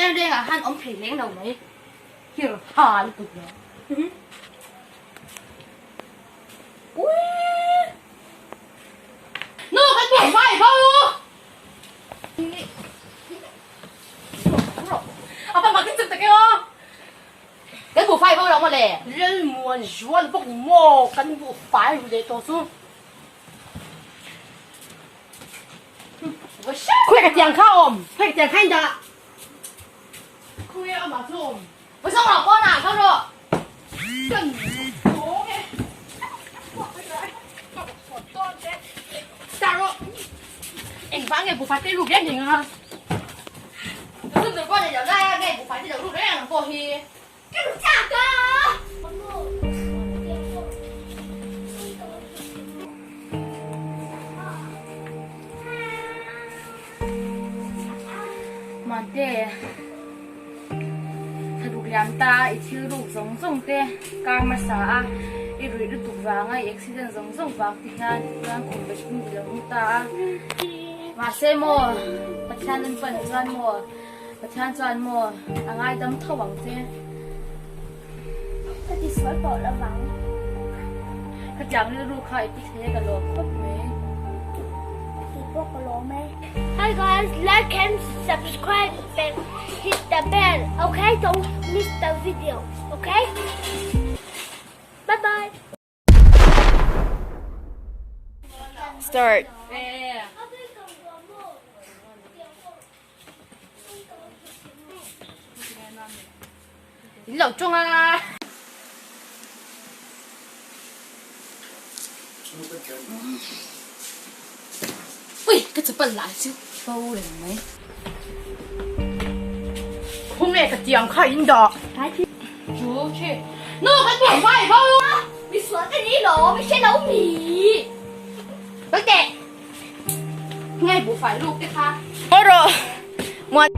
reng reng ah khan awm thei leng lo mai. Hir ha lutuk lo. Ui! Nu kan buh fai bo! A pa mak chuk tak e aw. Kan buh fai bo lo maw le? Lal muan zual bawk ni maw kan buh fai ru leh tawh chu. Khawi ka tiang kha awm? Khawi ka tiang kha in dah? Khawi amah chu awm? Va zawng rawh pawn ah kal rawh. Kan tawng e. Tar rawh. Engvang nge buhfai te ruk reng reng a? Sum tur pawh nei lo lai a nge buhfai te lo ruk reng ang pawh hi. Ka ru chak a. Mante. Thlaruk liam ta i thil ruk zawng zawng te kar hmasa a i ruih lutuk vanga i accident zawng zawng vang te hian chuan kum ve hrim i lo hmu ta a. Mahse maw Pathian an pan chuan maw Pathian chuan maw a ngaidam tho ang che. Ka ti sual tawh lo vang. Khatiang rilru kha i ti thle ka lawm khawp mai. Ti pawh ka lawm e. Hi guys, like and subscribe and hit the bell, okay? Don't miss the video, okay? Bye bye. Start. In lo ṭawng a. Ui, ka chapal lai chu bo reng mai. Khawnge ka tiang kha in dah. Chu chi. Nu kan buai fai bo. Mi sual ka ni lo, mi hre lo mi. Bak teh. Nge buhfai luk te kha. Aw rawh. Muan.